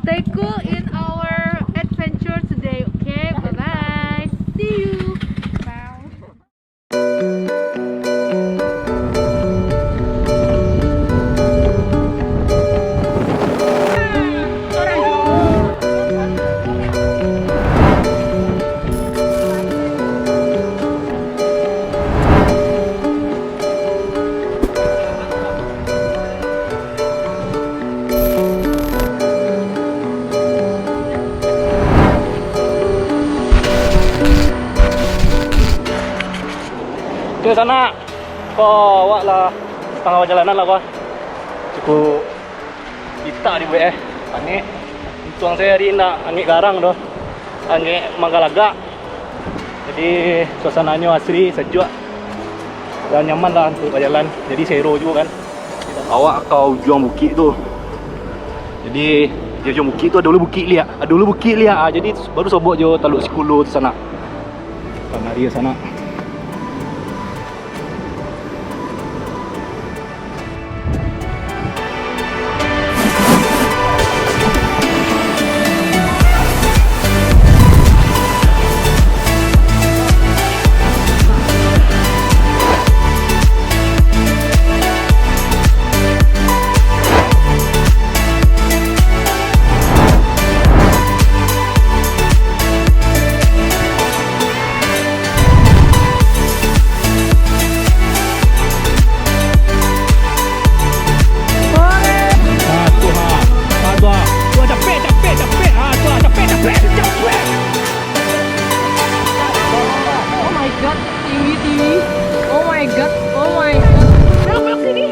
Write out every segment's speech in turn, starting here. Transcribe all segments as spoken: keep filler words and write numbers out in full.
Stay cool in our adventure today, okay? Bye-bye. See you. Oke, sanak. Ko awak lah satangah pajalanan lah, ko. Cukuik itak dibuek, eh. Panek. Untuang sajo hari indak angek garang doh. Angek manggalagak. Jadi, suasananyo asri, sajuak, dan nyaman lah untuak bajalan. Jadi, sero juo kan. Awak ka ujuang bukik tu. Jadi, di ujuang bukik tu ado lo Bukik Liak. Ado lo Bukik Liak. Ah, jadi, baru sobok jo Taluk Sikulo tu, sanak. Kamari, sanak. Ah, tu, ha. Ah, tu, ha. Tu, ha, capek, capek, capek. Ah, tu, ha, capek, capek, capek. Oh my God, tinggi, tinggi. Oh my God, oh my God. Belok, belok sini.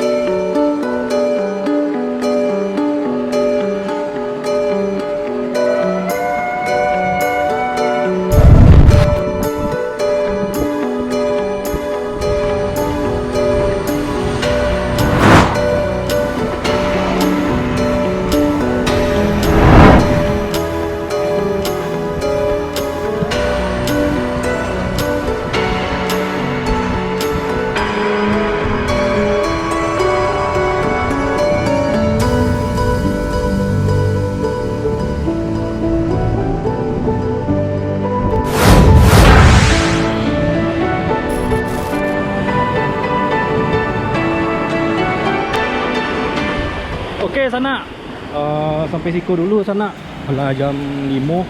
Oke, sanak. Eh, sampai siko dulu, sanak. Alah jam limo.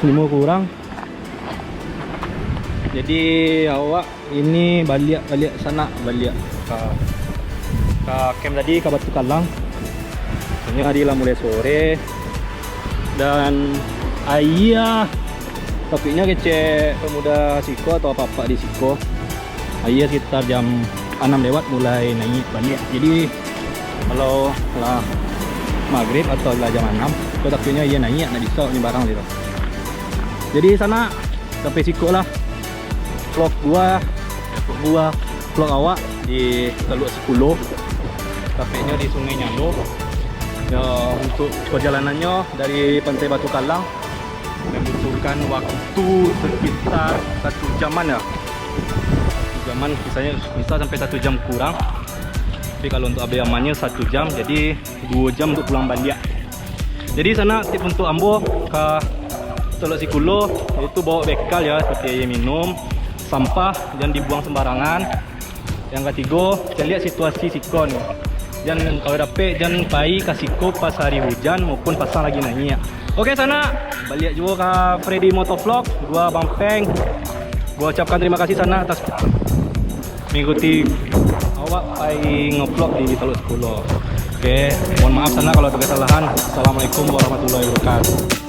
Limo kurang. Jadi, awak ini baliak, baliak sanak, baliak ka, ka camp tadi, ka Batu Kalang. Ini hari lah mulai sore. Dan aia, takuiknyo kecek pemuda siko atau apak-apak di siko. Aia sekitar jam anam lewat mulai naiak baliak. Jadi, kalau lah magrib atau lah jam anam, tu takuiknyo aia naiak, ndak bisa nyebarang situ. Jadi, sanak, sampai siko lah vlog gua, vlog gua, vlog awak di Taluk Sikulo, tepatnyo di Sungai Nyalo. Ya, untuk perjalanannyo dari Pantai Batu Kalang membutuhkan waktu sekitar satu jaman ya. Satu jaman, misalnya, misal sampai satu jam kurang. Tapi kalau untuk Abiyamannya satu jam, jadi duo jam untuk pulang baliak. Jadi, sanak, tips untuk ambo ka Taluk Sikulo, yaitu bawa bekal ya, seperti aia minum, sampah, jan dibuang sembarangan. Yang katigo, caliak situasi siko ni. Jan, kalau dapek, jan pai ka siko pas hari hujan maupun pas lagi naiak. Oke, sanak, baliak juo ka Freddy Motovlog, gua Bang Peng. Gua ucapkan terima kasih, sanak, atas mengikuti awak pai ngevlog di Taluk Sikulo. Oke, mohon maaf, sanak, kalau ada kesalahan. Assalamualaikum warahmatullahi wabarakatuh.